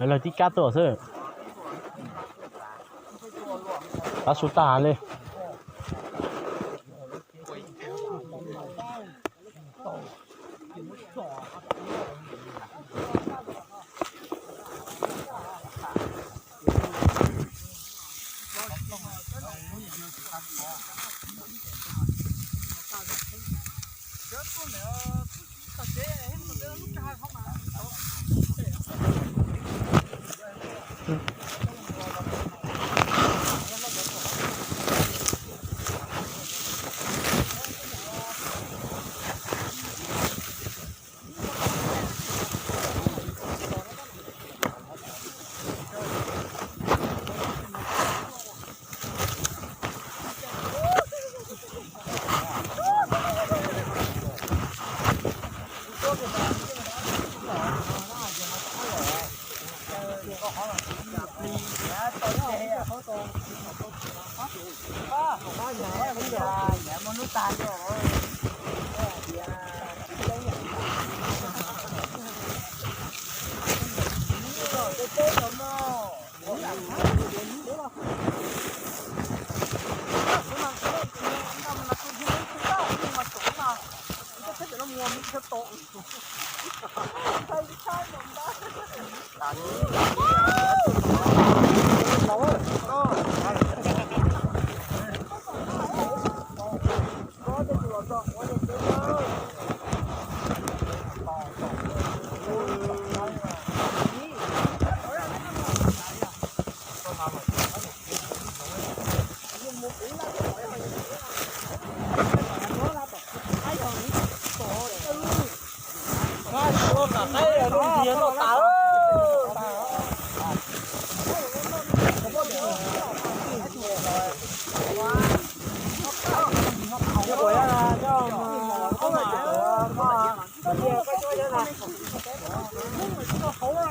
Lawv tib kab tuaj xwb. Tav su tag li.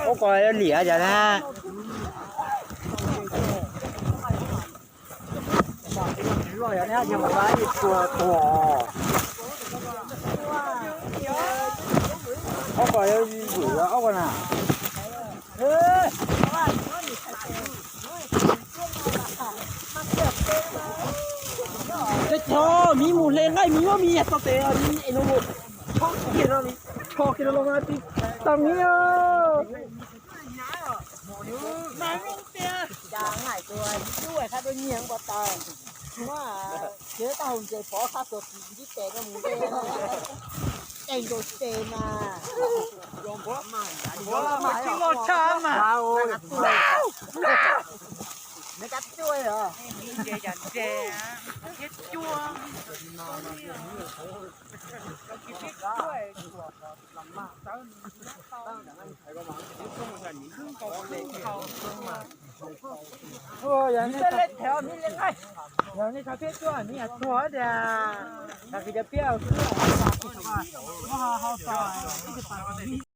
Ub, ko liam cas na. Ob ko yuav vwm ob ko na. Cov miv mus hle nqaij miv muab miv yag txog tes es no mus. Tso kiag no, tso kiag no los mas tsis tau miv. Cas nqaij tus yub khab dua nyiag npaum tas, muab txiav taub hau ntses pov khab tuag tib tes rau mus ntej, ceeb nkaus tes mas. Neb kab cuaj os. Yog nej, yog nej cov peb cuaj, nej yog tuag tiag, tag kis cov peb xwb, muab ho ho tso ib tug pas.